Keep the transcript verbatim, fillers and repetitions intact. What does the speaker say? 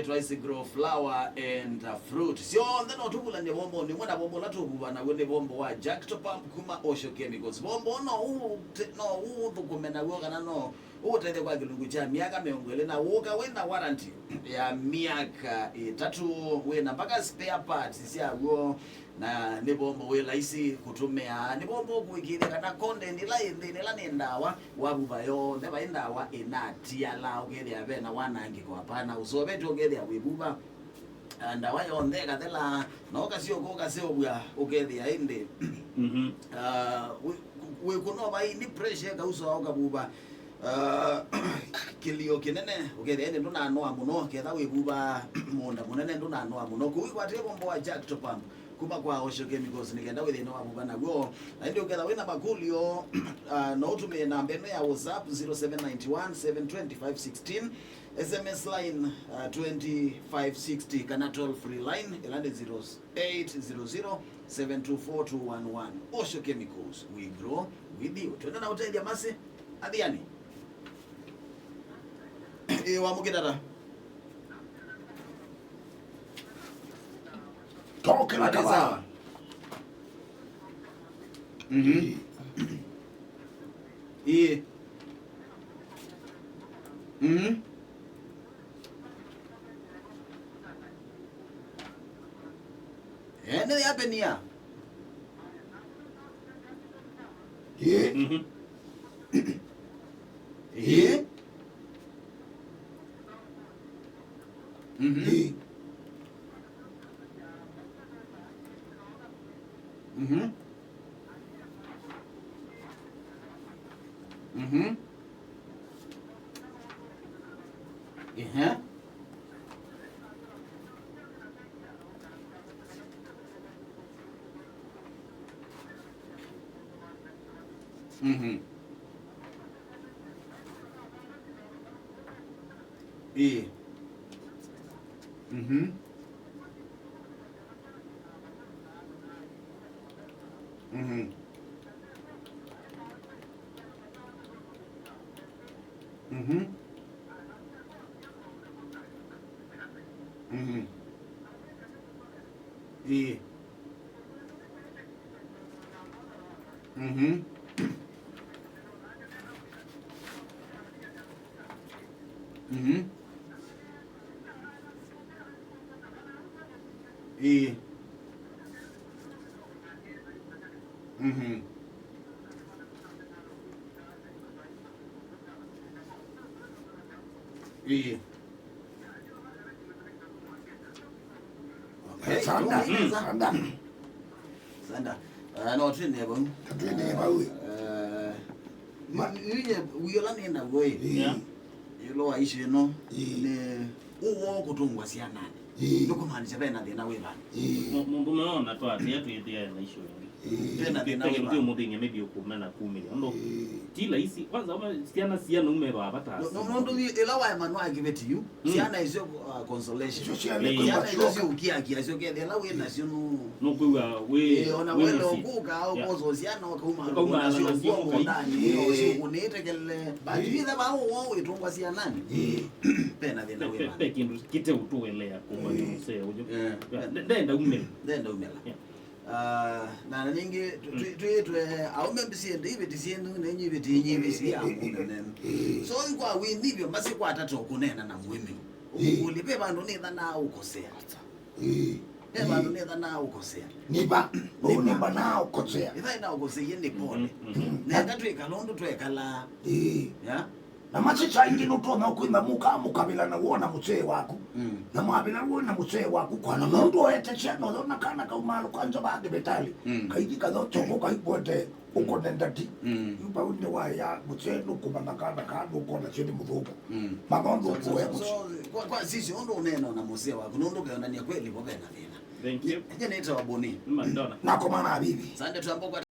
twice grow flower and uh, fruit. Syonthe no tũvulany'e vombonĩ ũmwe, na vombo ũla tũvuva naw'o nĩ vombo wa Jacto Pump kuma Osho Chemicals. Vombo no ũte-, no ũthũkũme naw'o kana no ũũtethye kwa kĩlungu kya myaka mĩongo ĩlĩ, na wũka wĩ na warranty ya myaka ĩtatũ, wĩ na mpaka spare parts syaw'o. Na nĩ vombo wĩ laisi kũtũmĩa. Nĩ vombo ũkũĩkĩĩthya kana content ĩla yĩ nthĩnĩ, ĩla nĩ ndawa, wavuva yonthe, vai ndawa ĩnatiala, ũkethĩa ve na wanangĩko, hapana, ũseũvĩtye, ũkethĩa wĩvuva. Ah, ndawa yonthe ĩkathela, na ũkasyoka ũkaseũvw'a, ũkethĩa ĩndĩ. Mhm. Ah, wĩ, wĩ kũnova ĩndĩ pressure ĩkausũa ũkavuva. Ah, kĩlio kĩnene, ũkethĩa ĩndĩ ndũnanoa mũno, ketha wĩvuva mũũnda mũnene ndũnanoa mũno. Kũu ikwatĩe vombo wa Jacto Pump kuma kwa Osho Chemicals nĩ kenda wĩthĩe nĩwavuva naw'o. Na ĩndĩ ũketha wĩ na makũlyo, ah, no ũtũmĩe namba ĩno ya WhatsApp, zero seven nine one seven twenty five sixteen, S M S line, ah, twenty five sixty, kana toll free line, ĩla nĩ zero eight zero zero seven two four two one one. Osho Chemicals, we grow with you. Twende na ũtethya masi, athiani. Ĩ, wa mũkĩtata. Tokela kaba. Mhm. Ĩ. Mhm. Eh, nĩ yapenia. Ĩ. Mhm. Ĩ. Mhm. Ĩ. Mhm. Mhm. Ehe. Mhm. Ĩĩ. Mhm. Mhm. Mhm. Mhm. Ĩĩ. Mhm. Mhm. Ĩĩ. Mhm. Ĩĩ. Sanda, mm, sanda. Sanda. Ah, no, twĩnĩe vau. Twĩnĩe vau. Eh, ma-, niye wĩola nĩ naw'o ĩ. Ĩĩ. Yeah. Ĩũlũ wa issue ĩno, ĩĩ, nĩ ũwoo kũtũngwa syananĩ. Ĩĩ. Nĩkũmaanisha ve na thĩna wĩvanĩ. Ĩĩ. Mũ-, mũndũme ona twatĩa twĩthĩae na issue ĩngĩ. Ĩĩ. Ve na thĩna wĩvanĩ. Kĩndũ kĩũmũthĩny'a maybe ũkũmena kumĩlya. Ũndũ, ĩĩ, ti laisi. Kwanza, ama syana siana ume vaa vata. No, no, nũndũ ĩla waemanwa activity yu, mm, syana icio, uh, consolation. Icio syana, ĩĩ, syana icio syũkiakia, syo kethe ĩla wĩ nasyo nũ-, nũkwĩw'a wĩ, ĩĩ, ona wĩ wele mũsyĩ. Ũkũka, yeah, ũkosa syana, ũkauma, ũkauma nasyo nasyo kwa mũkai. Mũndani, ĩĩ, ũcio ũkũnĩte kelele. But, ĩĩ, wĩthe vaa ũwoo wĩtũngwa syananĩ. Ĩĩ. Ve na thĩna wĩ vaa. Ve, ve, ve kĩndũ kĩte ũtũelea kuma, ĩĩ, nĩ mũsee ũyũ. Yeah. Yeah, nde-, ndenda umĩla. Ndenda umĩla. Yeah. Ah, na, na ningĩ, tũ-, tũ-, twĩtwe aũme mbisi ende iveti syenu, nenyu iveti inyu ivisi ya mũnene. So, kwa wĩnyivyo, masi kwata to kũneena na mũĩmi. Ũkũlye, ve vandũ nĩthanaa ũkosea. Ve vandũ nĩthanaa ũkosea. Nĩva, nĩva, nĩva naa ũkosea. Ĩtha ĩna ũkoseie nĩ pole. Mhm, mhm. Nenda twĩkala ũndũ twekalaa. Ya? Na masisa ingĩ nũtonya kwĩma mũka mũkavĩla na wona mũsee waku. Mm. Na mwavĩla wona mũsee waku kwana mũndũ oete syana ũyona kana kaumaalũka nza va thivitalĩ. Mm. Kaithi katho chongo kaikwete ũkone ndati. Mm. Yu vau nĩ waya mũsee nũkũmanya kana kana ũkona syo nĩ mũthũku. Mm. Mama ũndũ ũkũe mũsee. So, kwa, kwa sisi ũndũ ũneena na mũsee waku nũndũ keonania kweli vo vena thĩna. Thank you. Nye nĩtawa Boni. Nĩma ndona. Nakomana bibi. Sande twambo kwa